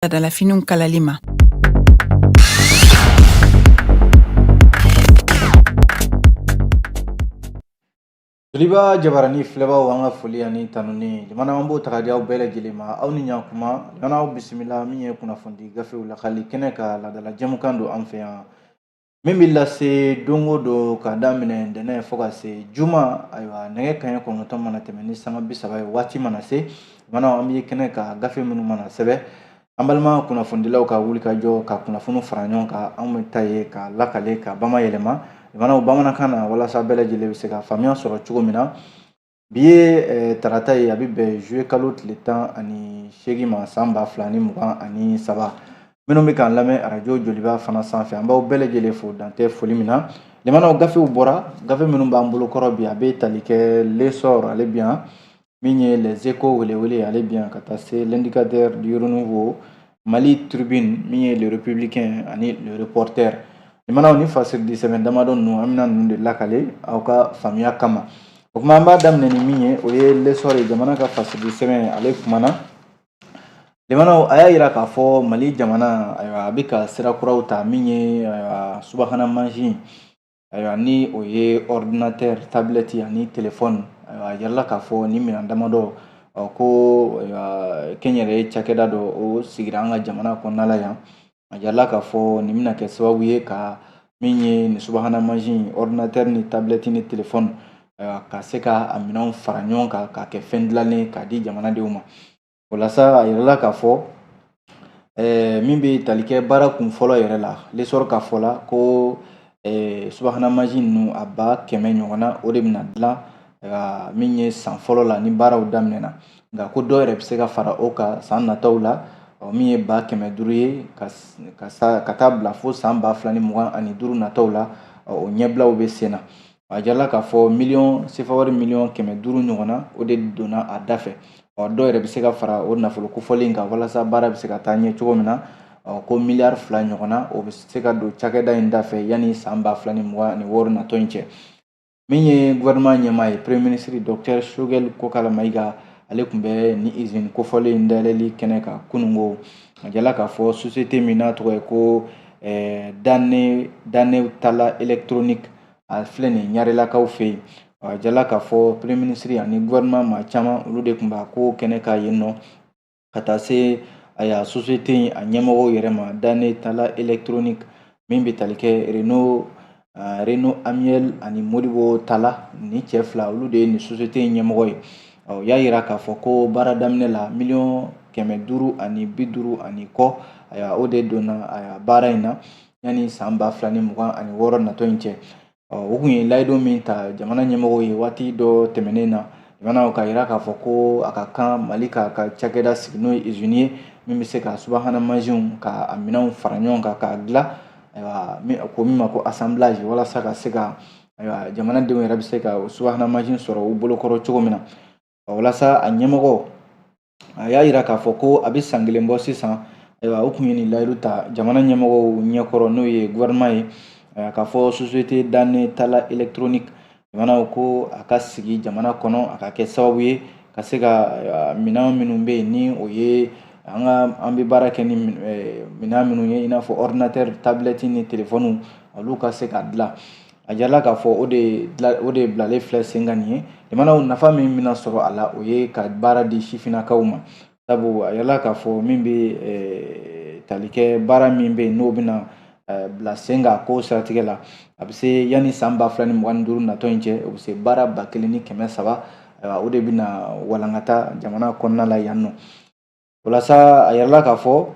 Laadalafiniw kalali ma. Joliba jabarani filɛbaw, an ka foli ani tanuni jamana, an b'o ta ka di aw bɛɛ lajɛlen ma. Aw ni ɲankuma jamana, aw bisimila min ye kunnafoni gafew lakali kɛnɛ ka laadala jɛmukan don an fɛ yan, min bɛ lase don o don ka daminɛ ntɛnɛn fo ka se juma. Ayiwa, nɛgɛ kanɲɛ 9 mana tɛmɛ ni sanga 30 ye, waati mana se jamana, an bɛ kɛnɛ ka gafe minnu mana sɛbɛn, an balima kunnafonidilaw ka wuli ka jɔ ka kunnafoni fara ɲɔgɔn kan, anw bɛ ta ye ka lakale ka bama yɛlɛma jamanaw bamanankan na, walasa bɛɛ lajɛlen bɛ se ka faamuya sɔrɔ cogo min na. Bi ye tarata ye, a bɛ bɛn juillet kalo tile 18 ma, san 2023. Minnu bɛ k'an lamɛn arajo Joliba fana sanfɛ, an b'aw bɛɛ lajɛlen fo, dan tɛ foli min na. Limanaw, gafew bɔra, gafe minnu b'an bolo kɔrɔ bi, a bɛ tali kɛ L'Essor, ale bi yan, min ye Les Échos, welewele, ale bi yan, ka taa se L'Indicateur du Renouveau, Mali Tribune, min ye Le Républicain ani Le Reporter. Limanaw, ni fasiridi sɛbɛn damadɔ ninnu, an bɛna ninnu de lakale aw ka faamuya kama. O tuma, an b'a daminɛ ni min ye, o ye L'Essor ye, jamana ka fasiridi sɛbɛn. Ale kumana limanaw, a y'a yira k'a fɔ Mali jamana, ayiwa, a bɛ ka sira kuraw ta, min ye, ayiwa, subahana mansin, ayiwa, ni o ye ordinateur, tablette ani téléphone. Ayiwa, a yirala k'a fɔ nin minɛn damadɔ ko, ayiwa, kɛnyɛrɛye cakɛda dɔ o sigira an ka jamana kɔnɔna la yan. A yirala k'a fɔ nin bɛna kɛ sababu ye ka min ye nin subahana mansin, ordinateur ni tablette ni téléphone, ayiwa, ka se ka a minɛnw fara ɲɔgɔn kan k'a kɛ fɛn dilannen k'a di jamanadenw ma. O la sa, a yirala k'a fɔ min bɛ tali kɛ baara kun fɔlɔ yɛrɛ la, L'Essor ka fɔ la ko subahana mansin ninnu a 100 000 ɲɔgɔnna, o de bɛna dilan min ye san fɔlɔ la ni baaraw daminɛna. Nka ko dɔ yɛrɛ bɛ se ka fara o kan san nataw la, min ye 500 000 ye, ka taa bila fo san 2025 nataw la, o ɲɛbilaw bɛ sen na. A jirala k'a fɔ miliyɔn sefa wari miliyɔn 500 ɲɔgɔnna, o de donna a da fɛ. Ɔ, dɔw yɛrɛ bɛ se ka fara o nafolo kofɔlen kan walasa baara bɛ se ka taa ɲɛ cogo min na. Ɔ, ko miliyari 2 ɲɔgɔnna, o bɛ se ka don cakɛda in da fɛ yanni san 2026 natɔ in cɛ. Min ye gouvernement ɲɛmaa ye, premier ministre docteur Choguel Kokala Maïga, ale tun bɛ ni usine kofɔlen in dayɛlɛli kɛnɛ kan kununko. A jirala k'a fɔ société min n'a tɔgɔ ye ko Dane Tala électronique, a filɛ nin Ɲarelakaw fɛ yen. A jirala k'a fɔ premier ministre ani gouvernement maa caman, olu de tun b'a ko kɛnɛ kan yen nɔ, ka taa se aya société in a ɲɛmɔgɔw yɛrɛ ma, Dane Tala électronique, min bɛ tali kɛ Renaud Amiel ani Modibo Tala. Ni cɛ fila, olu de ye nin société in ɲɛmɔgɔ ye. O y'a yira k'a fɔ ko baara daminɛ la, miliyɔn 550 ani kɔ, ayiwa, o de donna a baara in na yanni san 2026 natɔ in cɛ. O kun ye layidu min ta jamana ɲɛmɔgɔw ye waati dɔ tɛmɛnen na jamana, ka yira k'a fɔ ko a ka kan Mali k'a ka cakɛda sigi, n'o ye usine ye, min bɛ se ka subahana mansinw ka a minɛnw fara ɲɔgɔn kan k'a dilan, ayiwa, ko min ma ko assemblage, walasa ka se ka, ayiwa, jamanadenw yɛrɛ bɛ se ka subahana mansin sɔrɔ u bolokɔrɔ cogo min na. Walasa a ɲɛmɔgɔ a y'a yira k'a fɔ ko a bɛ san kelen bɔ sisan, ayiwa, o kun ye nin layidu ta jamana ɲɛmɔgɔw ɲɛkɔrɔ, n'o ye gouvernement ye, k'a fɔ société Dane Tala électronique jamanaw ko a ka sigi jamana kɔnɔ, a ka kɛ sababu ye ka se ka minɛn minnu bɛ yen, ni o ye an ka an bɛ baara kɛ ni minɛn minnu ye, i n'a fɔ ordinateur, tablette ni téléphone, olu ka se ka dilan. A jirala k'a fɔ o de bilalen filɛ sen kan nin ye. Jamanaw, nafa min bɛna sɔrɔ a la, o ye ka baara di sifinnakaw ma, sabu a yirala k'a fɔ min bɛ tali kɛ baara min bɛ yen, n'o bɛna bila sen kan ko siratigɛ la, a bɛ se yanni san 2025 natɔ in cɛ, o bɛ se baara 1300, ayiwa, o de bɛna walankata jamana kɔnɔna la yan nɔ. Walasa a yirala k'a fɔ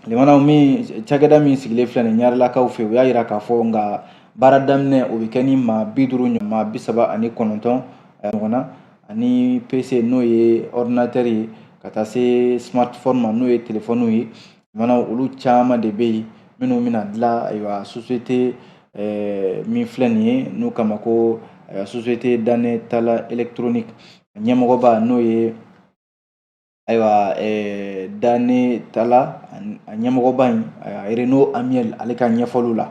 limanaw, min cakɛda min sigilen filɛ nin Ɲarelakaw fɛ, u y'a yira k'a fɔ nka baara daminɛ, o bɛ kɛ ni maa 50, maa 39 ɲɔgɔn na, ani PC, n'o ye ordinateur ye, ka taa se smartphone ma, n'o ye téléphone ye. Limanaw, olu caman de bɛ yen minnu bɛna dilan, ayiwa, société min filɛ nin ye, n'u kama ko société Dane Tala électronique ɲɛmɔgɔba, n'o ye, ayiwa, Dane Tala a ɲɛmɔgɔba in, Renaud Amiel, ale ka ɲɛfɔliw la.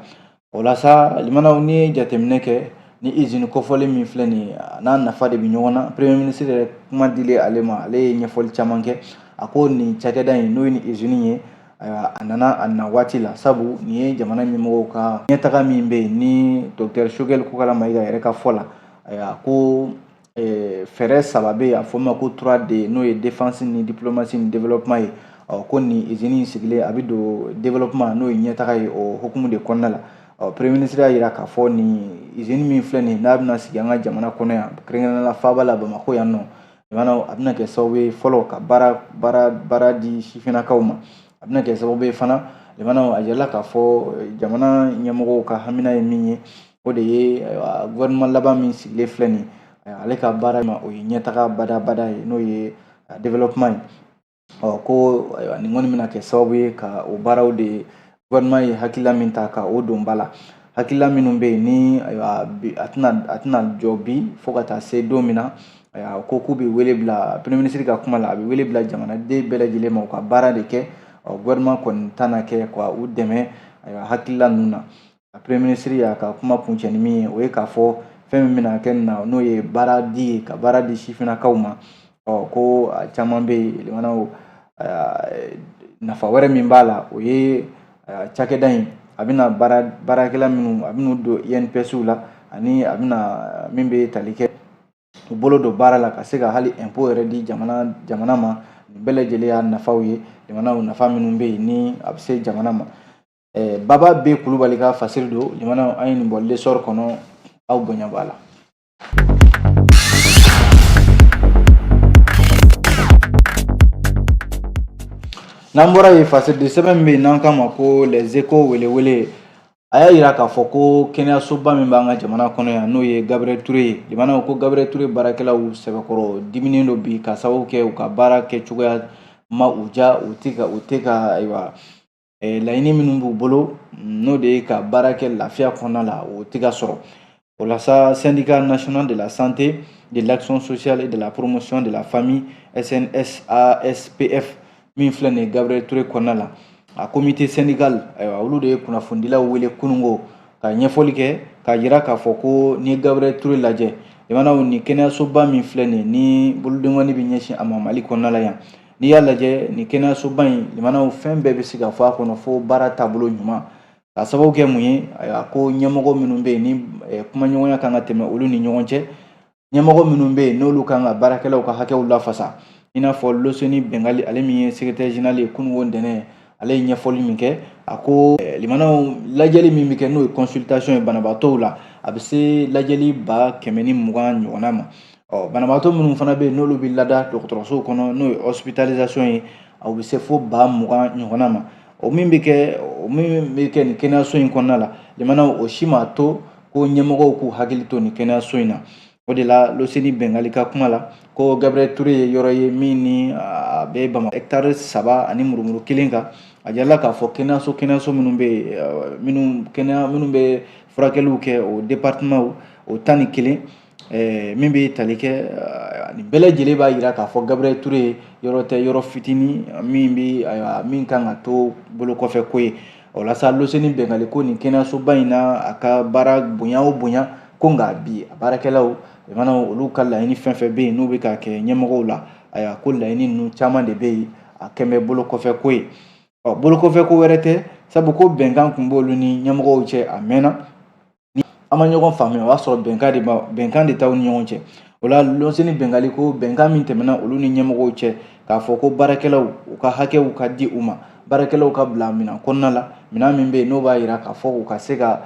O la sa, limanaw, n'i ye jateminɛ kɛ ni usine kofɔlen min filɛ nin ye, n'a nafa de bɛ ɲɔgɔn na. Premier ministre yɛrɛ kuma dilen ale ma, ale ye ɲɛfɔli caman kɛ. A ko nin cakɛda in, n'o ye nin usine ye, Ayiwa, a nana a na waati la, sabu nin ye jamana ɲɛmɔgɔw ka ɲɛtaga min bɛ yen ni docteur Choguel Kokala Mayiga yɛrɛ ka fɔ la. Ayiwa, ko fɛɛrɛ saba bɛ yen, a fɔ ma ko 3D, n'o ye défense ni diplomatie ni développement ye. Ɔ, ko nin usine in sigilen, a bɛ don développement, n'o ye ɲɛtaga ye, o hukumu de kɔnɔna la. Ɔ, premier ministre y'a jira k'a fɔ nin usine min filɛ nin ye, n'a bɛna sigi an ka jamana kɔnɔ yan, kɛrɛnkɛrɛnnenya la faaba la Bamakɔ yan nɔ, a bɛna kɛ sababu ye fɔlɔ ka baara di sifinnakaw ma. A bɛna kɛ sababu ye fana, a jirala k'a fɔ jamana ɲɛmɔgɔw ka hamina ye min ye, o de ye gouvernement laban min sigilen filɛ nin ye, ale ka baara ma, o ye ɲɛtaga badabada ye, n'o ye développement ye. Ɔ, ko ayiwa, nin kɔni bɛna kɛ sababu ye ka o baaraw de, gouvernement ye hakilila min ta ka o don ba la, hakilila minnu bɛ yen ni ayiwa, a tɛna jɔ bi fo ka taa se don min na. Ayiwa, ko k'u bɛ wele bila, premier ministre ka kuma la, a bɛ wele bila jamanaden bɛɛ lajɛlen ma, u ka baara de kɛ. Ɔ, gouvernement kɔni ta na kɛ ka u dɛmɛ, ayiwa, hakilila ninnu na. Premier ministre y'a ka kuma kuncɛ ni min ye, o ye k'a fɔ fɛn min bɛna kɛ nin na, n'o ye baara di ye, ka baara di sifinnakaw ma. Ɔ, ko a caman bɛ yen, limanaw, nafa wɛrɛ min b'a la, o ye cakɛda in a bɛna baarakɛla minnu, a bɛn'u don INPS la, ani a bɛna min bɛ tali kɛ u bolo don baara la, ka se ka hali impôt yɛrɛ di jamana ma. Nin bɛɛ lajɛlen y'a nafaw ye, limanaw, nafa minnu bɛ yen ni a bɛ se jamana ma. Baba B Kulubali ka fasiri don. Limanaw, an ye nin bɔ L'Essor kɔnɔ, aw bonya b'a la. N'an bɔra yen, fasiridi sɛbɛn min bɛ yen n'an k'a ma ko Les Échos welewele, a y'a yira k'a fɔ ko kɛnɛyasoba min b'an ka jamana kɔnɔ yan, n'o ye Gabriel Touré ye, limanaw, ko Gabriel Touré baarakɛlaw sɛbɛkɔrɔ diminen don bi, ka sababu kɛ u ka baara kɛcogoya ma u ja, u tɛ ka ayiwa, laɲini minnu b'u bolo, n'o de ye ka baara kɛ lafiya kɔnɔna la, o tɛ ka sɔrɔ. O la sa, syndicat national de la santé, de l'action sociale et de la promotion de la famille, SNSASPF, min filɛ nin ye Gabriel Touré kɔnɔna la, a comité syndical, ayiwa, olu de ye kunnafonidilaw wele kununko ka ɲɛfɔli kɛ, k'a jira k'a fɔ ko ni Gabriel Touré lajɛ, limanaw, nin kɛnɛyasoba min filɛ nin ye, ni bolodenkɔni bɛ ɲɛsin a ma Mali kɔnɔna la yan, n'i y'a lajɛ nin kɛnɛyasoba in, limanaw, fɛn bɛɛ bɛ se ka fɔ a kɔnɔ fo baara taabolo ɲuman. Ka sababu kɛ mun ye? Ayiwa, ko ɲɛmɔgɔ minnu bɛ yen ni kumaɲɔgɔnya kan ka tɛmɛ olu ni ɲɔgɔn cɛ, ɲɛmɔgɔ minnu bɛ yen n'olu kan ka baarakɛlaw ka hakɛw lafasa, i n'a fɔ Loseni Bengali, ale min ye secrétaire général ye, kununko ntɛnɛn ale ye ɲɛfɔli min kɛ, a ko limanaw, lajɛli min bɛ kɛ, n'o ye consultation ye banabaatɔw la, a bɛ se lajɛli 120 000 ɲɔgɔnna ma. Ɔ, banabaatɔ minnu fana bɛ yen n'olu bɛ lada dɔgɔtɔrɔsow kɔnɔ, n'o ye hospitalisation ye, a bɛ se fo 20 000 ɲɔgɔnna ma. O min bɛ kɛ nin kɛnɛyaso in kɔnɔna la, limanaw, o si m'a to ko ɲɛmɔgɔw k'u hakili to nin kɛnɛyaso in na. O de la, Loseni Bengali ka kuma la, ko Gabriel Touré ye yɔrɔ ye min ni a bɛ Bamakɔ hectare 3 ani murumuru kelen kan. A jirala k'a fɔ kɛnɛyaso minnu bɛ yen, minnu kɛnɛya minnu bɛ furakɛliw kɛ, o département o 11 min bɛ tali kɛ, nin bɛɛ lajɛlen b'a jira k'a fɔ Gabriel Touré yɔrɔ tɛ yɔrɔ fitinin min bɛ, ayiwa, min kan ka to bolo kɔfɛ ko ye. O la sa, Loseni Bengali ko nin kɛnɛyasoba in na, a ka baara bonya o bonya ko, nka bi a baarakɛlaw, limanaw, olu ka laɲini fɛn fɛn bɛ yen n'u bɛ ka kɛ ɲɛmɔgɔw la, ayiwa, ko laɲini ninnu caman de bɛ yen, a kɛn bɛ bolo kɔfɛ ko ye. Ɔ, bolo kɔfɛ ko wɛrɛ tɛ, sabu ko bɛnkan tun b'olu ni ɲɛmɔgɔw cɛ a mɛnna, ni an ma ɲɔgɔn faamuya, o y'a sɔrɔ bɛnkan de t'aw ni ɲɔgɔn cɛ. O la, Loseni Bengali ko bɛnkan min tɛmɛna olu ni ɲɛmɔgɔw cɛ, k'a fɔ ko baarakɛlaw u ka hakɛw ka di u ma, baarakɛlaw ka bila minɛn kɔnɔna la, minɛn min bɛ yen n'o b'a jira k'a fɔ u ka se ka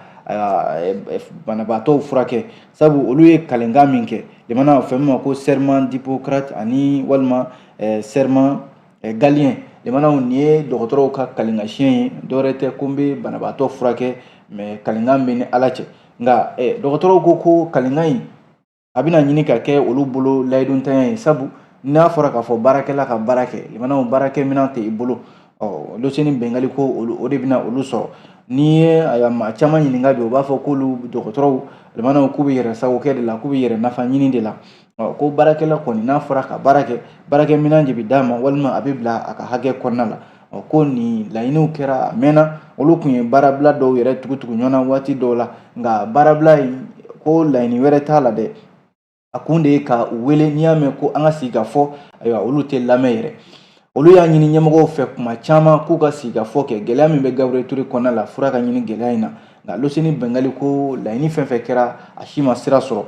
banabaatɔw furakɛ, sabu olu ye kalenkan min kɛ, limana, fɛn min ma ko serment d'Hippocrate ani walima serment galénien, limanaw, nin ye dɔgɔtɔrɔw ka kalenkan siɲɛ ye, dɔwɛrɛ tɛ ko n bɛ banabaatɔ furakɛ, mais kalenkan bɛ ni Ala cɛ. Nka dɔgɔtɔrɔw ko kalenkan in a bɛna ɲini ka kɛ olu bolo layiduntanya ye, sabu n'a fɔra k'a fɔ baarakɛla ka baara kɛ, limanaw, baarakɛminɛn tɛ i bolo. Ɔ, Loseni Bengali ko olu o de bɛna olu sɔrɔ. N'i ye, ayiwa, maa caman ɲininka bi, u b'a fɔ k'olu dɔgɔtɔrɔw, limanaw, k'u bɛ yɛrɛ sago kɛ de la, k'u bɛ yɛrɛ nafa ɲini de la. Ɔ, ko baarakɛla kɔni, n'a fɔra ka baara kɛ, baarakɛminɛn de bɛ d'a ma, walima a bɛ bila a ka hakɛ kɔnɔna la. Ɔ, ko nin laɲiniw kɛra a mɛnna, olu tun ye baarabila dɔw yɛrɛ tugu-tugu ɲɔgɔn na waati dɔw la, nka baarabila in ko laɲini wɛrɛ t'a la dɛ, a kun de ye ka u wele. N'i y'a mɛn ko an ka sigi ka fɔ, ayiwa, olu tɛ lamɛn yɛrɛ. Olu y'a ɲini ɲɛmɔgɔw fɛ kuma caman k'u ka sigikafɔ kɛ gɛlɛya min bɛ Gabriel Touré kɔnɔna la, fura ka ɲini gɛlɛya in na. Nka Loseni Bɛngali ko laɲini fɛn fɛn kɛra, a si ma sira sɔrɔ.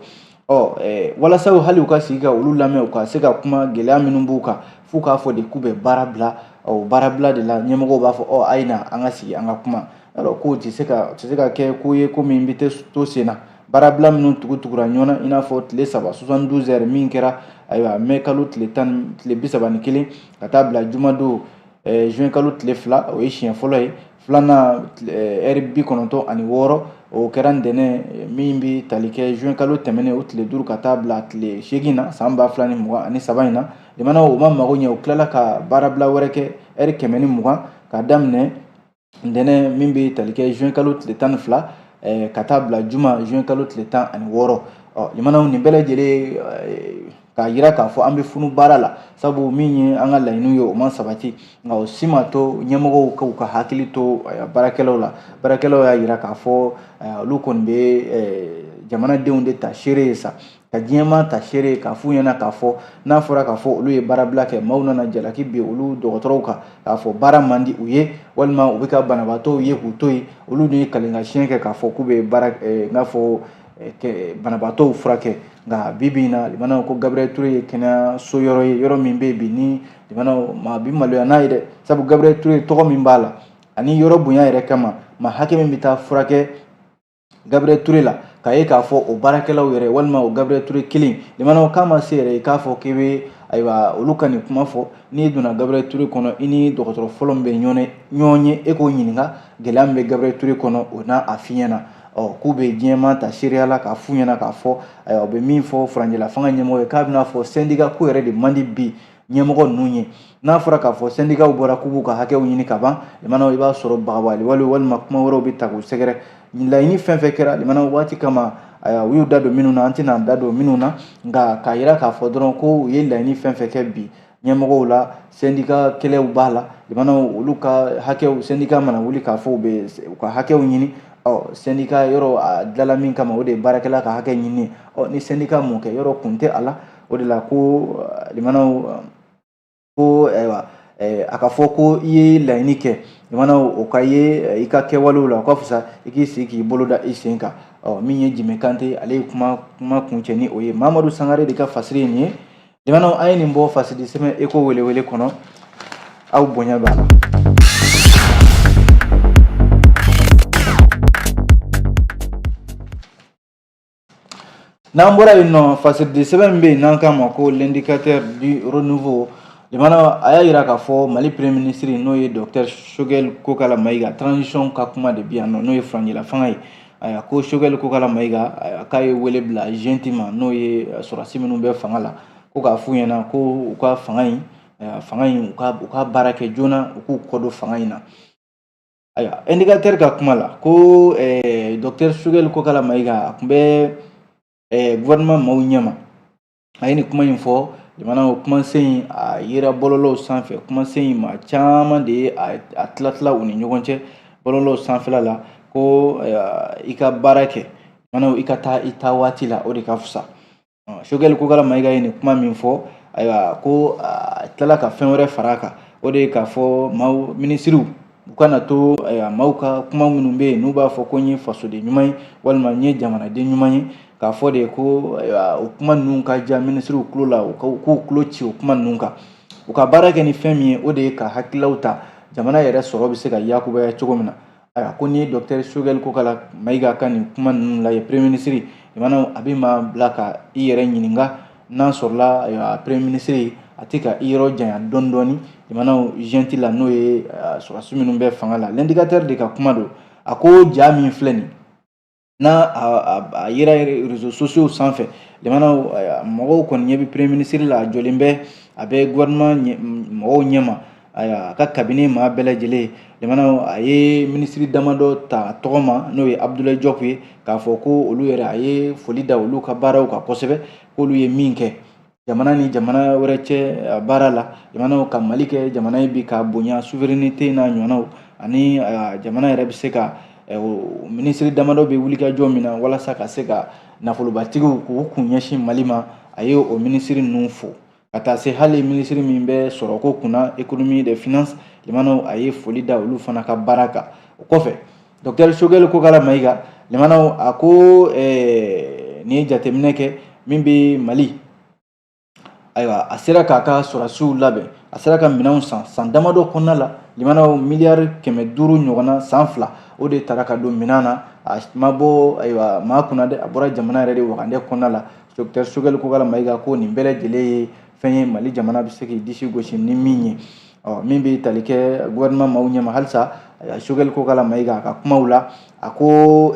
Ɔ walasa hali u ka sigi ka olu lamɛn, u ka se ka kuma gɛlɛya minnu b'u kan, f'u k'a fɔ de k'u bɛ baara bila. O baarabila de la, ɲɛmɔgɔw b'a fɔ ɔ a ye na an ka sigi an ka kuma. Yarɔ k'o tɛ se ka kɛ ko ye ko min bɛ to sen na. Baarabila minnu tugu tugura ɲɔgɔn na, i n'a fɔ tile 3, 72 heures min kɛra, ayiwa, mɛ kalo tile 10, tile 31 ka taa bila jumadon juin kalo tile 2, o ye siɲɛ fɔlɔ ye. Filanan, ɛri 96, o kɛra ntɛnɛn min bɛ tali kɛ juin kalo tɛmɛnen o tile 5 ka taa bila tile 8 na san 2023 in na. Limanaw, o ma mago ɲɛ, u tilala ka baarabila wɛrɛ kɛ, ɛri 120, k'a daminɛ ntɛnɛn min bɛ tali kɛ juin kalo tile 12 ka taa bila juma juin kalo tile 16. Ɔ limanaw, nin bɛɛ lajɛlen k'a yira k'a fɔ an bɛ funu baara la, sabu min ye an ka laɲiniw ye, o ma sabati. Nka o si ma to ɲɛmɔgɔw k'u ka hakili to baarakɛlaw la. Baarakɛlaw y'a yira k'a fɔ olu kɔni bɛ jamanadenw de ta seere ye sa, ka diɲɛmaa ta seere ye, k'a f'u ɲɛna k'a fɔ n'a fɔra k'a fɔ olu ye baarabila kɛ, maaw nana jalaki bin olu dɔgɔtɔrɔw kan k'a fɔ baara man di u ye, walima u bɛ ka banabaatɔw ye k'u to yen. Olu dun ye kalenka siɲɛ kɛ k'a fɔ k'u bɛ baara n k'a fɔ banabaatɔw furakɛ. Nka bi bi in na, limanaw, ko Gabriel Touré ye kɛnɛyaso yɔrɔ ye, yɔrɔ min bɛ yen bi ni limanaw maa bi maloya n'a ye dɛ, sabu Gabriel Touré tɔgɔ min b'a la ani yɔrɔ bonya yɛrɛ kama, maa hakɛ min bɛ taa furakɛ Gabriel Touré la, k'a ye k'a fɔ o baarakɛlaw yɛrɛ walima o Gabriel Touré kelen, limanaw, k'a ma se yɛrɛ i k'a fɔ k'i bɛ, ayiwa, olu ka nin kuma fɔ. N'i donna Gabriel Touré kɔnɔ, i ni dɔgɔtɔrɔ fɔlɔ min bɛ ɲɔgɔn ye, e k'o ɲininka gɛlɛya min bɛ Gabriel Touré kɔnɔ, o n'a a f'i ɲɛna. Ɔ k'u bɛ diɲɛmaa ta seereya la k'a f'u ɲɛna k'a fɔ, ayiwa, u bɛ min fɔ furancɛla fanga ɲɛmɔgɔ ye, k'a bɛna fɔ syndicat ko yɛrɛ de man di bi ɲɛmɔgɔ ninnu ye. N'a fɔra k'a fɔ syndicatw bɔra k'u b'u ka hakɛw ɲini ka ban, limanaw, i b'a sɔrɔ bagabagali wale walima kuma wɛrɛw bɛ ta k'u sɛgɛrɛ. Laɲini fɛn fɛn kɛra, limanaw, waati kama, ayiwa, u y'u da don minnu na, an tɛna da don minnu na. Nka k'a yira k'a fɔ dɔrɔn ko u ye laɲini fɛn fɛn kɛ bi ɲɛmɔgɔw la, syndicat kɛlɛw b'a la. Limanaw, olu ka hakɛw, syndicat mana wuli k'a fɔ u bɛ u ka hakɛw ɲini, ɔ syndicat yɔrɔ a dilanla min kama, o de ye baarakɛla ka hakɛ ɲini. Ɔ ni syndicat m'o kɛ, yɔrɔ kun tɛ a la. O de la ko limanaw, ko ayiwa, a ka fɔ ko i ye laɲini kɛ, limanaw, o ka ye i ka kɛwalew la, o ka fisa i k'i sigi k'i bolo da i sen kan. Ɔ min ye Jime Kante, ale ye kuma kuncɛ ni o ye. Mamadu Sangare de ka fasiri ye nin ye. Limanaw, an ye nin bɔ fasidi sɛbɛn Eko welewele kɔnɔ. Aw bonya b'a la. N'an bɔra yen nɔ, fasiridi sɛbɛn min bɛ yen n'an k'a ma ko L'Indicateur du Renouveau, limana, a y'a yira k'a fɔ Mali premier ministre, n'o ye docteur Choguel Kokala Mayiga, transition ka kuma de bi yan nɔ, n'o ye furancɛla fanga ye. Ayiwa, ko Choguel Kokala Mayiga k'a ye wele bila junte ma, n'o ye sɔrɔdasi minnu bɛ fanga la, ko k'a f'u ɲɛna ko u ka fanga in u ka baara kɛ joona, u k'u kɔ don fanga in na. Ayiwa, Indicateur ka kuma la, ko docteur Choguel Kokala Mayiga, a tun bɛ gouvernement maaw ɲɛma, a ye nin kuma in fɔ. Jamana o kumasen in, a yera bɔlɔlɔw sanfɛ. Kumasen in, maa caman de ye a tila tila u ni ɲɔgɔn cɛ bɔlɔlɔw sanfɛla la, ko i ka baara kɛ, jamana, i ka taa i taa waati la, o de ka fisa. Choguel Kokala Mayiga ye nin kuma min fɔ, ayiwa, ko a tilala ka fɛn wɛrɛ fara a kan, o de ye k'a fɔ maaw minisiriw u kana to, ayiwa, maaw ka kuma minnu bɛ yen n'u b'a fɔ ko n ye fasoden ɲuman ye walima n ye jamanaden ɲuman ye, k'a fɔ de ko, ayiwa, o kuma ninnu ka diya minisiriw tulo la, u k'u tulo ci o kuma ninnu kan. U ka baara kɛ ni fɛn min ye, o de ye ka hakililaw ta jamana yɛrɛ sɔrɔ bɛ se ka yakubaya cogo min na. Ayiwa, ko n'i ye docteur Choguel Kokala Mayiga ka nin kuma ninnu lajɛ, premier ministre, jamana, a bɛ maa bila ka i yɛrɛ ɲininka n'a sɔrɔla, ayiwa, premier ministre a tɛ ka i yɔrɔ janya dɔɔni dɔɔni jamana junte la, n'o ye sɔrɔdasi minnu bɛ fanga la. L'Indicateur de ka kuma don. A ko ja min filɛ nin n'a a yera réseaux sociaux sanfɛ, jamana, mɔgɔw kɔni ɲɛ bɛ premier ministre la, a jɔlen bɛ, a bɛ gouvernement mɔgɔw ɲɛma, ayiwa, a ka cabinet maa bɛɛ lajɛlen. Jamana, a ye minisiri damadɔ ta tɔgɔ ma, n'o ye Abdoulaye Diop ye, k'a fɔ ko olu yɛrɛ, a ye foli da olu ka baaraw kan kosɛbɛ, k'olu ye min kɛ jamana ni jamana wɛrɛ cɛ baara la, jamana ka Mali kɛ jamana ye bi ka bonya, souveraineté n'a ɲɔgɔnnaw, ani jamana yɛrɛ bɛ se ka minisiri damadɔ bɛ wulikajɔ min na walasa ka se ka nafolobatigiw k'u kun ɲɛsin Mali ma. A ye o minisiri ninnu fo. Ka taa se hali minisiri min bɛ sɔrɔko kunna, économie des finances, limanaw, a ye foli da olu fana ka baara kan. O kɔfɛ, docteur Choguel Kokalla Maïga, limanaw, a ko nin ye jateminɛ kɛ min bɛ Mali, ayiwa, a sera k'a ka sɔrɔdasiw labɛn, a sera ka minɛnw san san damadɔ kɔnɔna la. Limanaw, miliyari 500 ɲɔgɔnna san 2, o de taara ka don minɛn na. A ma bɔ, ayiwa, maa kunna dɛ, a bɔra jamana yɛrɛ de wagandɛ kɔnɔna la. Docteur Choguel Kokalla Maïga ko nin bɛɛ lajɛlen ye fɛn ye Mali jamana bɛ se k'i disi gosi ni min ye. Ɔ, min bɛ tali kɛ gouvernement maaw ɲɛma halisa, Choguel Kokalla Maïga a ka kumaw la, a ko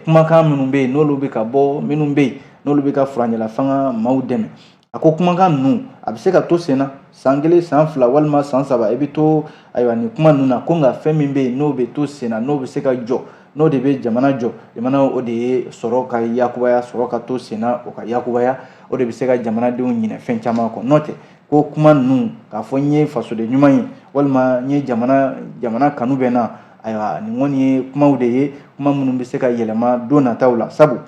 kumakan minnu bɛ yen n'olu bɛ ka bɔ, minnu bɛ yen n'olu bɛ ka furancɛla fanga maaw dɛmɛ, a ko kumakan ninnu a bɛ se ka to sen na san 1, san 2 walima san 3, i bɛ to, ayiwa, nin kuma ninnu na. Ko nka fɛn min bɛ yen n'o bɛ to sen na, n'o bɛ se ka jɔ, n'o de bɛ jamana jɔ, jamana, o de ye sɔrɔ ka yakubaya, sɔrɔ ka to sen na, o ka yakubaya, o de bɛ se ka jamanadenw ɲinɛ fɛn caman kɔ. N'o tɛ, ko kuma ninnu k'a fɔ n ye fasoden ɲuman ye walima n ye jamana kanu bɛ n na, ayiwa, nin kɔni ye kumaw de ye, kuma minnu bɛ se ka yɛlɛma don nataw la. Sabu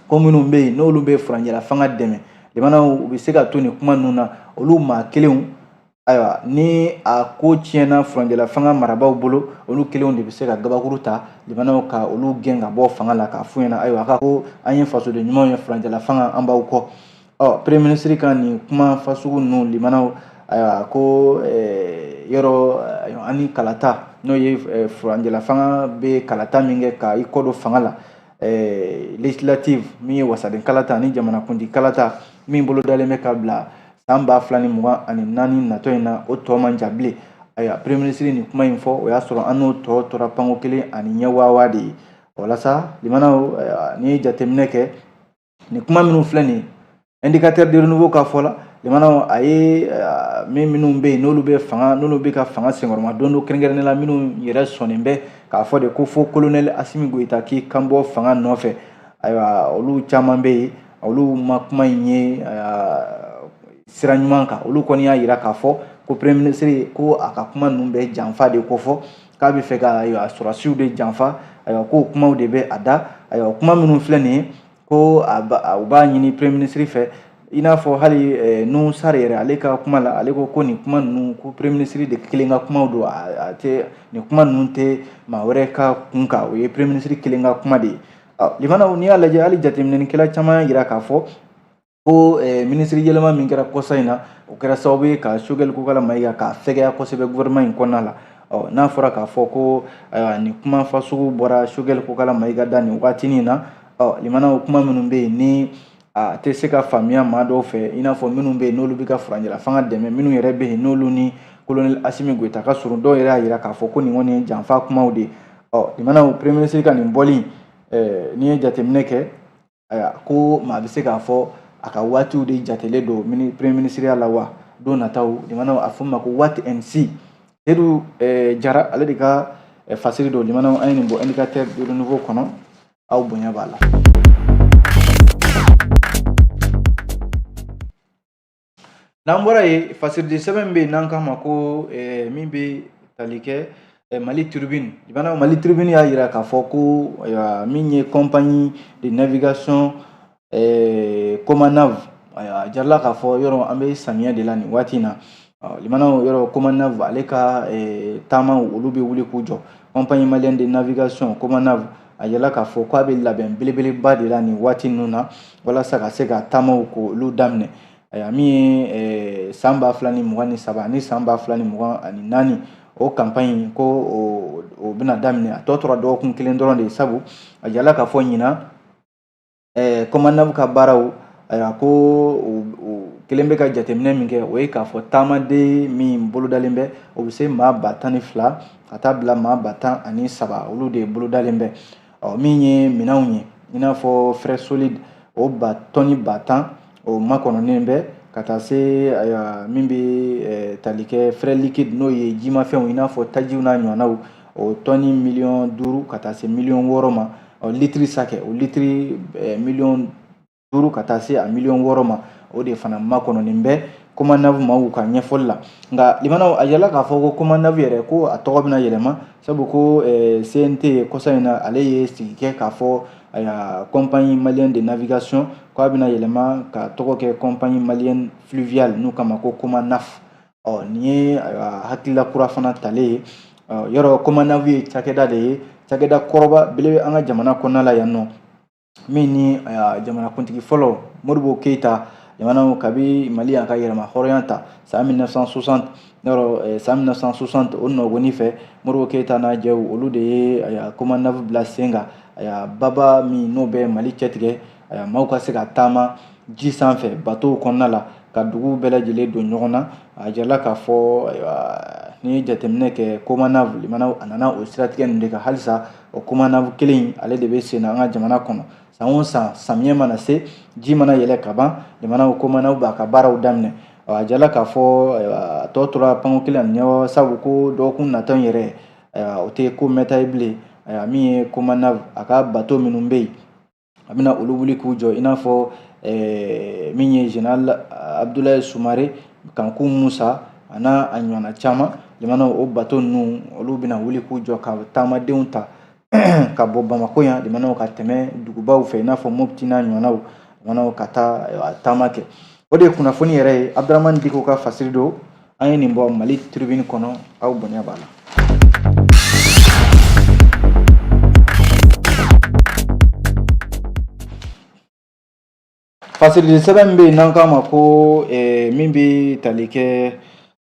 ko minnu bɛ yen n'olu bɛ furancɛla fanga dɛmɛ, jamanaw, u bɛ se ka to nin kuma ninnu na, olu maa kelenw, ayiwa, ni a ko tiɲɛna furancɛla fanga marabaaw bolo, olu kelenw de bɛ se ka gabakuru ta, jamanaw, ka olu gɛn ka bɔ fanga la, k'a f'u ɲɛna, ayiwa, ka ko an ye fasoden ɲumanw ye, furancɛla fanga, an b'aw kɔ. Ɔ, premier ministre ka nin kuma fasugu ninnu, limanaw, ayiwa, ko yɔrɔ ani kalata, n'o ye furancɛla fanga bɛ kalata min kɛ ka i kɔ don fanga la, législative, min ye wasaden kalata ani jamanakuntigi kalata min bolodalen bɛ ka bila san 2024 natɔ in na, o tɔ man jan bilen. Ayiwa, premier ministre nin kuma in fɔ, o y'a sɔrɔ an n'o tɔ tora panko kelen ani ɲɛ waa de ye. Walasa, limanaw, n'i ye jateminɛ kɛ nin kuma minnu filɛ nin ye, Indicateur de Renouveau ka fɔ la, limanaw, a ye min minnu bɛ yen n'olu bɛ fanga, n'olu bɛ ka fanga senkɔrɔma don don, kɛrɛnkɛrɛnnenya la minnu yɛrɛ sɔnnen bɛ k'a fɔ de ko fo colonel Assimi Goïta k'i kan bɔ fanga nɔfɛ, ayiwa, olu caman bɛ yen, olu ma kuma in ye sira ɲuman kan. Olu kɔni y'a jira k'a fɔ ko premier ministre ko a ka kuma ninnu bɛ janfa de kofɔ, k'a bɛ fɛ ka, ayiwa, sɔrɔdasiw de janfa. Ayiwa, k'o kumaw de bɛ a da. Ayiwa, kuma minnu filɛ nin ye, ko u b'a ɲini premier ministre fɛ, i n'a fɔ hali Nouhoum Sarr yɛrɛ, ale ka kuma la, ale ko ko nin kuma ninnu, ko premier ministre de kelen ka kumaw don, a tɛ nin kuma ninnu tɛ maa wɛrɛ ka kun kan, o ye premier ministre kelen ka kuma de ye. Limanaw, n'i y'a lajɛ, hali jateminɛlikɛla caman y'a jira k'a fɔ ko minisiri yɛlɛma min kɛra kɔsa in na, o kɛra sababu ye ka Choguel Kokalla Maïga k'a fɛgɛya kosɛbɛ gouvernement in kɔnɔna la. Ɔ, n'a fɔra k'a fɔ ko, ayiwa, nin kuma fasugu bɔra Choguel Kokalla Maïga da nin waatinin na, ɔ, limanaw, kuma minnu bɛ yen ni a tɛ se ka faamuya maa dɔw fɛ, i n'a fɔ minnu bɛ yen n'olu bɛ ka furancɛla fanga dɛmɛ, minnu yɛrɛ bɛ yen n'olu ni colonel Assimi Goïta ka surun, dɔw yɛrɛ y'a jira k'a fɔ ko nin kɔni ye janfa kumaw de ye. Ɔ, limanaw, premier ministre ka nin bɔli, n'i ye jateminɛ kɛ, ayiwa, ko maa bɛ se k'a fɔ a ka waatiw de jatelen don premier ministre la wa don nataw. Limanaw, a fɔ ma ko wait and see. Seydou Jara, ale de ka fasiri don. Limanaw, an ye nin bɔ Indicateur de Renouveau kɔnɔ, aw bonya b'a la. N'an bɔra yen, fasiridi sɛbɛn bɛ yen n'an k'a ma ko min bɛ tali kɛ Mali Tribune. Limanaw, Mali Tribune y'a jira k'a fɔ ko, ayiwa, min ye compagnie de navigation Comanav, ayiwa, a jarala k'a fɔ yɔrɔ an bɛ samiyɛ de la nin waati in na. Limanaw, yɔrɔ Comanav ale ka taamaw, olu bɛ wuli k'u jɔ. Compagnie malienne de navigation Comanav, a yirala k'a fɔ k'a bɛ labɛn belebeleba de la nin waati ninnu na walasa ka se ka taamaw k'olu daminɛ. Ayiwa, min ye san 2023 ani san 2024, o campagne ko o bɛna daminɛ, a tɔ tora dɔgɔkun kelen dɔrɔn de ye. Sabu a yirala k'a fɔ ɲinan Comanav ka baaraw, ayiwa, ko o kelen bɛ ka jateminɛ min kɛ, o ye k'a fɔ taamaden min bolodalen bɛ, o bɛ se maa 12,000 ka taa bila maa 13,000, olu de bolodalen bɛ. Ɔ, min ye minɛnw ye, i n'a fɔ frais solide, o ba tɔni 10,000, o makɔnɔnen bɛ, ka taa se, ayiwa, min bɛ tali kɛ frais liquide, n'o ye jimafɛnw, i n'a fɔ tajiw n'a ɲɔgɔnnaw, o tɔni miliyɔn 5 ka taa se miliyɔn 6 ma. Ɔ, litiri sakɛ, o litiri miliyɔn 5 ka taa se a miliyɔn 6 ma, o de fana makɔnɔnen bɛ. Comanav maaw ka ɲɛfɔli la. Nka limanaw, a yirala k'a fɔ ko Comanav yɛrɛ, ko a tɔgɔ bɛna yɛlɛma, sabu ko CNT kɔsa in na, ale ye sigi kɛ k'a fɔ ayiwa Compagnie malienne de navigation, k'a bɛna yɛlɛma ka tɔgɔ kɛ Compagnie malienne fluviale, n'u k'a ma ko Comanaf. Ɔ nin ye ayiwa hakilila kura fana talen ye. Yɔrɔ Comanav ye cakɛda de ye, cakɛda kɔrɔba belebele an ka jamana kɔnɔna la yan nɔ, min ni jamanakuntigi fɔlɔ Modibo Keyita jamana, kabi Mali y'a ka yɛrɛma hɔrɔnya ta san 1960, yɔrɔ san 1960 o nɔgɔni fɛ, Modibo Keyita n'a jɛw, olu de ye Comanav bila sen kan, baba min n'o bɛ Mali cɛtigɛ, maaw ka se ka taama ji sanfɛ batow kɔnɔna la ka dugu bɛɛ lajɛlen don ɲɔgɔn na. A jirala k'a fɔ n'i ye jateminɛ kɛ, Comanav limanaw, a nana o siratigɛ nin de kan. Halisa o Comanav kelen in, ale de bɛ sen na an ka jamana kɔnɔ. San o san, samiyɛ mana se, ji mana yɛlɛ ka ban, limanaw, Comanav b'a ka baaraw daminɛ. A jirala k'a fɔ a tɔ tora panko kelen ani ɲɛ, sabu ko dɔgɔkun nata in yɛrɛ, o tɛ ko mɛnta ye bilen. Min ye Comanav a ka bato minnu bɛ yen, a bɛna olu wuli k'u jɔ, i n'a fɔ min ye Général Abdoulaye Soumaré, Kanku Musa, a n'a a ɲɔgɔnna caman. Limanaw, o bato ninnu, olu bɛna wuli k'u jɔ ka taamadenw ta ka bɔ Bamakɔ yan, limanaw, ka tɛmɛ dugubaw fɛ, i n'a fɔ Mopti n'a ɲɔgɔnnaw, limanaw, ka taa taama kɛ. O de ye kunnafoni yɛrɛ ye. Abdramani Diko ka fasiri don. An ye nin bɔ Mali Tribune kɔnɔ. Aw bonya b'a la. Fasirili sɛbɛn min bɛ yen n'an k'a ma ko min bɛ tali kɛ,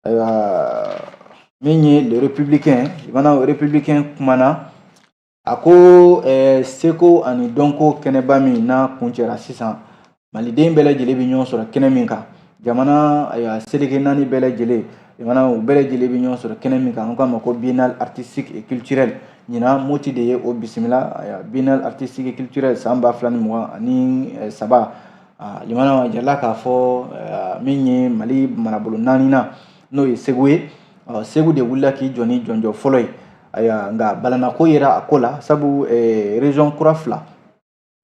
ayiwa, min ye Le Républicain, limanaw, Républicain kumana, a ko seko ani dɔnko kɛnɛba min n'a kuncɛra sisan, maliden bɛɛ lajɛlen bɛ ɲɔgɔn sɔrɔ kɛnɛ min kan, jamana ayiwa seleke naani bɛɛ lajɛlen, jamana u bɛɛ lajɛlen bɛ ɲɔgɔn sɔrɔ kɛnɛ min kan, an k'a ma ko Biennale artistique et culturelle. Ɲinan, Moti de ye o bisimila. Ayiwa, Biennale artistique et culturelle san 2023, limanaw, a jirala k'a fɔ min ye Mali marabolo naaninan, n'o ye Segu ye, Segu de wulila k'i jɔ ni jɔnjɔn fɔlɔ ye. Ayiwa, nka balanako yera a ko la, sabu région kura fila,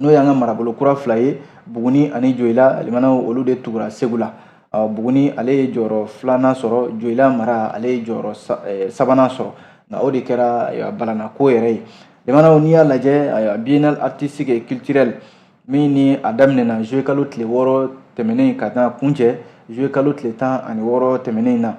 n'o y'an ka marabolo kura fila ye, Buguni ani Joyila, limanaw, olu de tugura Segu la. Buguni, ale ye jɔyɔrɔ filanan sɔrɔ, Joyila mara, ale ye jɔyɔrɔ sabanan sɔrɔ. Nka o de kɛra balanako yɛrɛ ye. Limanaw, n'i y'a lajɛ, ayiwa, Biennale artistique et culturelle min ni a daminɛna juillet kalo tile 6 tɛmɛnen ka taa kuncɛ juillet kalo tile 16 tɛmɛnen na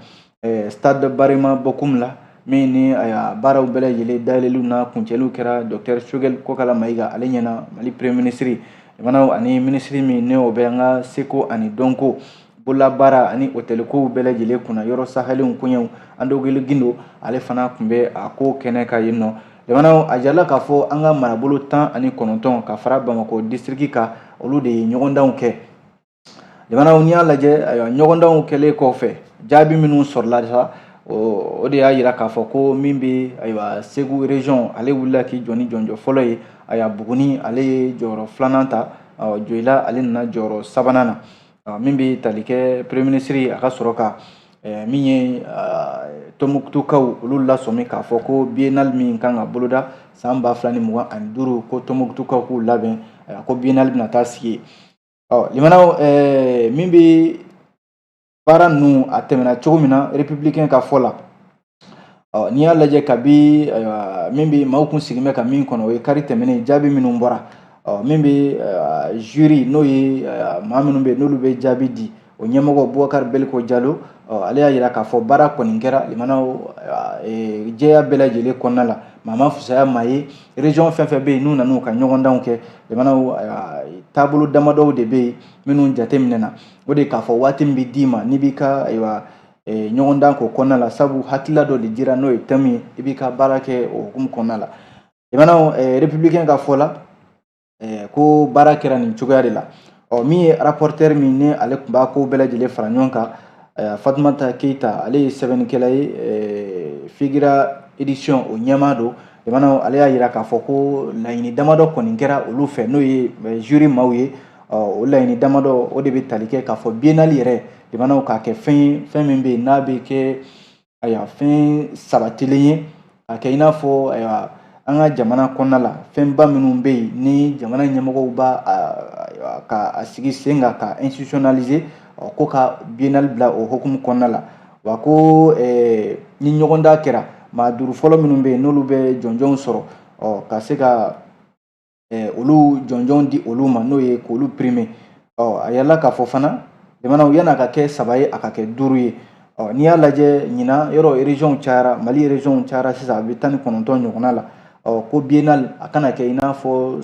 stade Barema Bokum la, min ni a baaraw bɛɛ lajɛlen dayɛlɛliw n'a kuncɛliw kɛra docteur Choguel Kokala Mayiga ale ɲɛna, Mali premier ministre, limanaw, ani minisiri min ni o bɛ an ka seko ani dɔnko, bololabaara ani hôtelikow bɛɛ lajɛlen kunna, yɔrɔ sahalenw koɲɛw, Andogeli Gindo, ale fana tun bɛ a ko kɛnɛ kan yen nɔ. Limanaw, a jirala k'a fɔ an ka marabolo 19 ka fara Bamakɔ district kan, olu de ye ɲɔgɔndanw kɛ. Limanaw, n'i y'a lajɛ, ayiwa, ɲɔgɔndanw kɛlen kɔfɛ, jaabi minnu sɔrɔla sa, o de y'a jira k'a fɔ ko min bɛ, ayiwa, Segu région, ale wulila k'i jɔ ni jɔnjɔn fɔlɔ ye. Ayiwa, Buguni, ale ye jɔyɔrɔ filanan ta, Joyila, ale nana jɔyɔrɔ sabanan na. Min bɛ tali kɛ premier ministre, a ka sɔrɔ ka min ye Tɔnbukutukaw, olu lasɔmi k'a fɔ ko biennale min kan ka boloda san 2025, ko Tɔnbukutukaw k'u labɛn, ko biennale bɛna taa sigi. Ɔ limanaw, min bɛ baara ninnu a tɛmɛna cogo min na, Républicain ka fɔ la, ɔ n'i y'a lajɛ, kabi ayiwa min bɛ maaw kun sigilen bɛ ka min kɔnɔ, o ye kari tɛmɛnen jaabi minnu bɔra. Ɔ min bɛ jury, n'o ye maa minnu bɛ yen n'olu bɛ jaabi di, o ɲɛmɔgɔ Bubakari Beliko Jalo, ɔ ale y'a jira k'a fɔ baara kɔni kɛra, limanaw, jɛya bɛɛ lajɛlen kɔnɔna la, maa ma fisaya maa ye. Région fɛn fɛn bɛ yen n'u nan'u ka ɲɔgɔndanw kɛ, limanaw, taabolo damadɔw de bɛ yen minnu jateminɛna. O de k'a fɔ waati min bɛ d'i ma n'i b'i ka ayiwa ɲɔgɔndan k'o kɔnɔna la, sabu hakilila dɔ de dira, n'o ye thème ye, i b'i ka baara kɛ o hukumu kɔnɔna la. Limanaw, Républicain ka fɔ la, ko baara kɛra nin cogoya de la. Ɔ min ye rapporteur min ni ale tun b'a ko bɛɛ lajɛlen fara ɲɔgɔn kan, Fatumata Keyita, ale ye sɛbɛnnikɛla ye, Figira édition o ɲɛmaa don. Limanaw, ale y'a jira k'a fɔ ko laɲini damadɔ kɔni kɛra olu fɛ, n'o ye jury maaw ye. O laɲini damadɔ, o de bɛ tali kɛ k'a fɔ biennale yɛrɛ, limanaw, k'a kɛ fɛn ye, fɛn min bɛ yen n'a bɛ kɛ, ayiwa, fɛn sabatilen ye, k'a kɛ i n'a fɔ, ayiwa, an ka jamana kɔnɔna la, fɛnba minnu bɛ yen ni jamana ɲɛmɔgɔw b'a ka a sigi sen kan ka institutionnaliser. Ɔ, ko ka biennale bila o hukumu kɔnɔna la, wa ko ni ɲɔgɔndan kɛra, maa 5 fɔlɔ minnu bɛ yen n'olu bɛ jɔnjɔnw sɔrɔ, ɔ, ka se ka olu jɔnjɔn di olu ma, n'o ye k'olu primer. Ɔ, a yirala k'a fɔ fana jamanaw yan'a ka kɛ 3 ye, a ka kɛ 5 ye. Ɔ, n'i y'a lajɛ ɲinan, yɔrɔ région cayara, Mali région cayara, sisan a bɛ 19 ɲɔgɔnna la. Ɔ, ko biennale a kana kɛ i n'a fɔ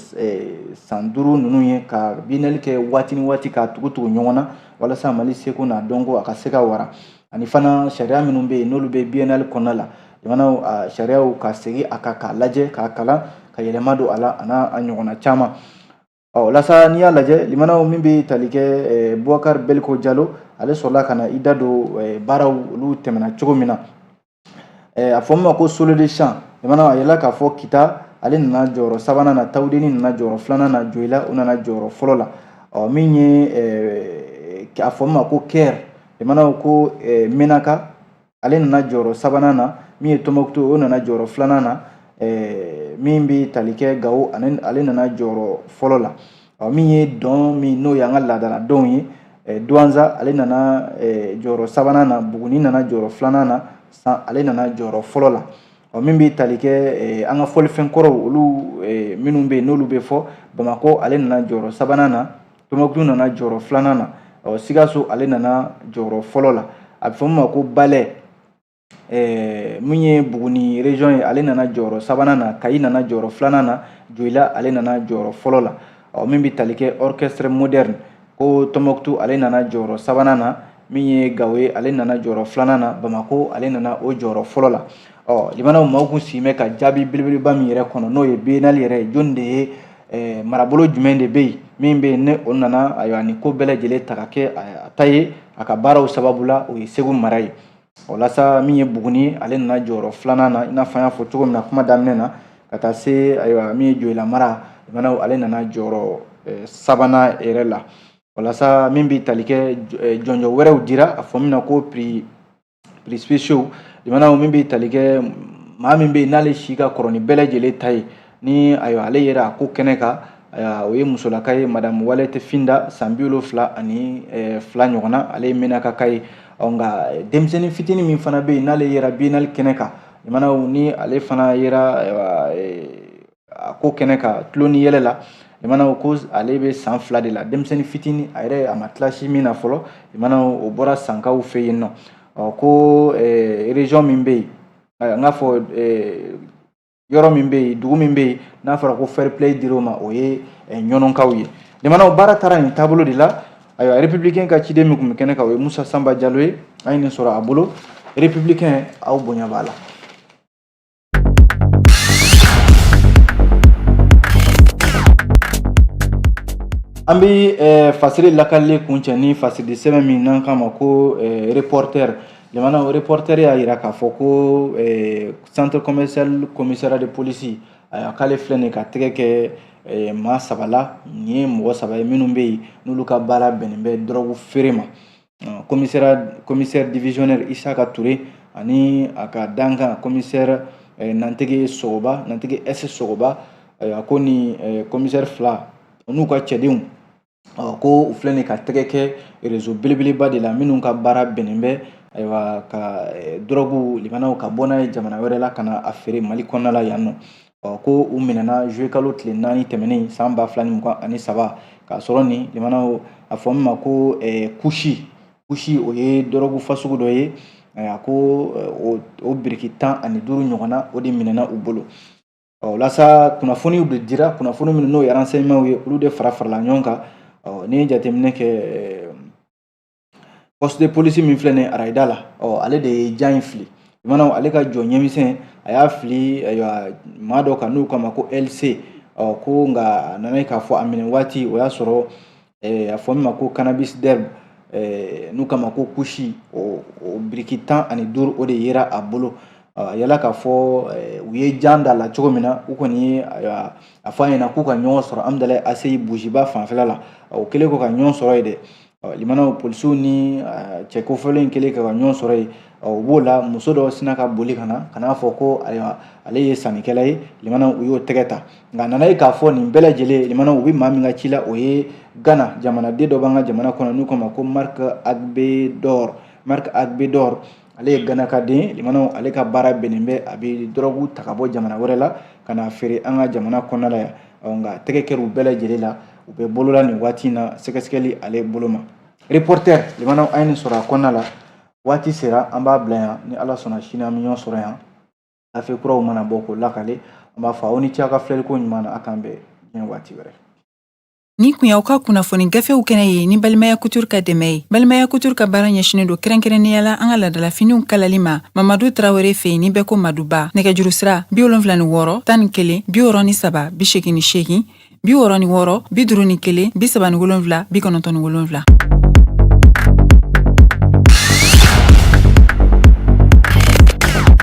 san 5 ninnu ye, ka biennale kɛ waati ni waati, k'a tugu tugu ɲɔgɔn na, walasa Mali seko n'a dɔnko a ka se ka wara. Ani fana sariya minnu bɛ yen n'olu bɛ biennale kɔnɔna la, jamanaw sariyaw ka segin a kan k'a lajɛ, k'a kalan, ka yɛlɛma don a la, a n'a a ɲɔgɔnna caman. Ɔ, walasa n'i y'a lajɛ limanaw, min bɛ tali kɛ Bubakari Beliko Jalo, ale sɔrɔla ka na i da don baaraw olu tɛmɛna cogo min na. A fɔ min ma ko solo de chant, limanaw, a yirala k'a fɔ Kita ale nana jɔyɔrɔ sabanan na, Tawudeni nana jɔyɔrɔ filanan na, Joyila o nana jɔyɔrɔ fɔlɔ la. Ɔ, min ye a fɔ min ma ko chœur, limanaw, ko Menaka ale nana jɔyɔrɔ sabanan na, min ye Tɔnbɔkutu o nana jɔyɔrɔ filanan na, min bɛ tali kɛ Gawo, ale nana jɔyɔrɔ fɔlɔ la. Ɔ, min ye dɔn min n'o y'an ka laadala dɔnw ye, Duwanza ale nana jɔyɔrɔ sabanan na, Buguni nana jɔyɔrɔ filanan na, San ale nana jɔyɔrɔ fɔlɔ la. Ɔ, min bɛ tali kɛ an ka fɔlifɛn kɔrɔw olu minnu bɛ yen n'olu bɛ fɔ, Bamakɔ ale nana jɔyɔrɔ sabanan na, Tɔnbɔkutu nana jɔyɔrɔ filanan na, ɔ, Sikaso ale nana jɔyɔrɔ fɔlɔ la. A bɛ fɔ min ma ko ballet, min ye Buguni région ye, ale nana jɔyɔrɔ sabanan na, Kayi nana jɔyɔrɔ filanan na, Joyila ale nana jɔyɔrɔ fɔlɔ la. Ɔ, min bɛ tali kɛ orchestre moderne, ko Tɔnbɔkutu ale nana jɔyɔrɔ sabanan na, min ye Gawo ye, ale nana jɔyɔrɔ filanan na, Bamakɔ ale nana o jɔyɔrɔ fɔlɔ la. Ɔ, limanaw, maaw kun sigi bɛ ka jaabi belebeleba min yɛrɛ kɔnɔ, n'o ye biennale yɛrɛ ye, jɔnni de ye, marabolo jumɛn de bɛ yen min bɛ yen ne o nana, ayiwa, nin ko bɛɛ lajɛlen ta ka kɛ a ta ye a ka baaraw sababu la, o ye Segu mara ye. O la sa, min ye Buguni ye, ale nana jɔyɔrɔ filanan na, i n'a fɔ an y'a fɔ cogo min na kuma daminɛ na, ka taa se, ayiwa, min ye Joyila mara, limanaw, ale nana jɔyɔrɔ sabanan yɛrɛ la. Walasa min bɛ tali kɛ jɔnjɔn wɛrɛw dira, a fɔ min na ko prix spéciaux, limanaw, min bɛ tali kɛ maa min bɛ yen n'ale si ka kɔrɔ ni bɛɛ lajɛlen ta ye, ni ayiwa ale yɛrɛ a ko kɛnɛ kan, ayiwa, o ye musolaka ye, madame Walete Finda, san 72 ɲɔgɔnna, ale ye Menakaka ye. Ɔ, nka denmisɛnnin fitinin min fana bɛ yen n'ale yera biennale kɛnɛ kan, limanaw, ni ale fana yera, ayiwa, a ko kɛnɛ kan tulon ni yɛlɛ la, limanaw, ko ale bɛ san 2 de la, denmisɛnnin fitinin, a yɛrɛ a ma tila si min na fɔlɔ, limanaw, o bɔra Sankaw fɛ yen nɔ. Ɔ, ko région min bɛ yen, n k'a fɔ yɔrɔ min bɛ yen, dugu min bɛ yen n'a fɔra ko fair play dir'o ma, o ye Ɲɔnɔnkaw ye. Limanaw, baara taara nin taabolo de la. Ayiwa, Républicain ka ciden min tun bɛ kɛnɛ kan, o ye Musa Sanba Jalo ye. An ye nin sɔrɔ a bolo. Républicain, aw bonya b'a la. An bɛ fasiri lakalili kuncɛ ni fasiri sɛbɛn min n'an k'a ma ko Reporter. Limanaw, Reporter y'a jira k'a fɔ ko centre commercial commissariat de police, ayiwa, k'ale filɛ nin ka tɛgɛ kɛ maa 3 la. Nin ye mɔgɔ 3 ye minnu bɛ yen n'olu ka baara bɛnnen bɛ dɔrɔgu feere ma. Commissaire divisionnaire Isaka Ture ani a ka dankan commissaire Nantege Sogoba, Nantege S Sogoba, ayiwa, ko ni commissaire 2 n'u ka cɛdenw, ko u filɛ nin ka tɛgɛ kɛ réseau belebeleba de la minnu ka baara bɛnnen bɛ, ayiwa, ka dɔrɔgu, limanaw, ka bɔ n'a ye jamana wɛrɛ la ka na a feere Mali kɔnɔna la yan nɔ. Ɔ, ko u minɛna juillet kalo tile 4 tɛmɛnen san 2023, k'a sɔrɔ nin, limanaw, a fɔ min ma ko kusi, kusi, o ye dɔrɔgu fasugu dɔ ye. A ko o biriki 15 ɲɔgɔnna, o de minɛna u bolo. Ɔ, walasa kunnafoniw de dira, kunnafoni minnu n'o ye renseignement ye, olu de fara farala ɲɔgɔn kan. Ɔ, n'i ye jateminɛ kɛ, poste de police min filɛ nin ye Arayida la, ɔ, ale de ye jan in fili. Limanaw, ale ka jɔ ɲɛmisɛn, a y'a fili, ayiwa, maa dɔ kan n'u k'a ma ko LC. Ɔ, ko nka a nana ye k'a fɔ a minɛ waati, o y'a sɔrɔ a fɔ min ma ko cannabis d'herbe, n'u k'a ma ko kusi, o biriki 15, o de yera a bolo. A yala k'a fɔ u ye jan da la cogo min na, u kɔni ye, ayiwa, a fɔ a ɲɛna k'u ka ɲɔgɔn sɔrɔ Amudalayi ACI Bujiba fanfɛla la. O kɛlen kɔ ka ɲɔgɔn sɔrɔ yen dɛ, Limanaw, polisiw ni cɛ kofɔlen kɛlen ka ɲɔgɔn sɔrɔ yen, u b'o la, muso dɔ sinna ka boli ka na ka n'a fɔ ko ayiwa, ale ye sannikɛla ye. Limanaw, u y'o tɛgɛ ta, nka a nana ye k'a fɔ nin bɛɛ lajɛlen, limanaw, u bɛ maa min ka ci la, o ye Gana jamanaden dɔ b'an ka jamana kɔnɔ n'u k'a ma ko Marc Agbedor. Marc Agbedor, ale ye Ganaka den. Limanaw, ale ka baara bɛnnen bɛ a bɛ dɔrɔgu ta ka bɔ jamana wɛrɛ la ka n'a feere an ka jamana kɔnɔna la yan. Nka tɛgɛ kɛra u bɛɛ lajɛlen la, u bɛ bolola nin waati in na sɛgɛsɛgɛli ale bolo ma. Reporter, limanaw, an ye nin sɔrɔ a kɔnɔna la. Waati sera, an b'a bila yan. Ni Ala sɔnna, sini an bɛ ɲɔgɔn sɔrɔ yan. Gafe kuraw mana bɔ k'o lakale, an b'a fɔ aw ni ce aw ka filɛliko ɲuman na. A k'an bɛn diɲɛ waati wɛrɛ. Nin kun y'aw ka kunnafoni gafew kɛnɛ ye ni Balimaya Couture ka dɛmɛ ye. Balimaya Couture ka baara ɲɛsinen don kɛrɛnkɛrɛnnenya la an ka laadalafiniw kalali ma Mamadu Tarawele fɛ yen, ni bɛɛ ko Maduba. Nɛgɛjuru sira: 76 11 63 88, 66 51 37 97.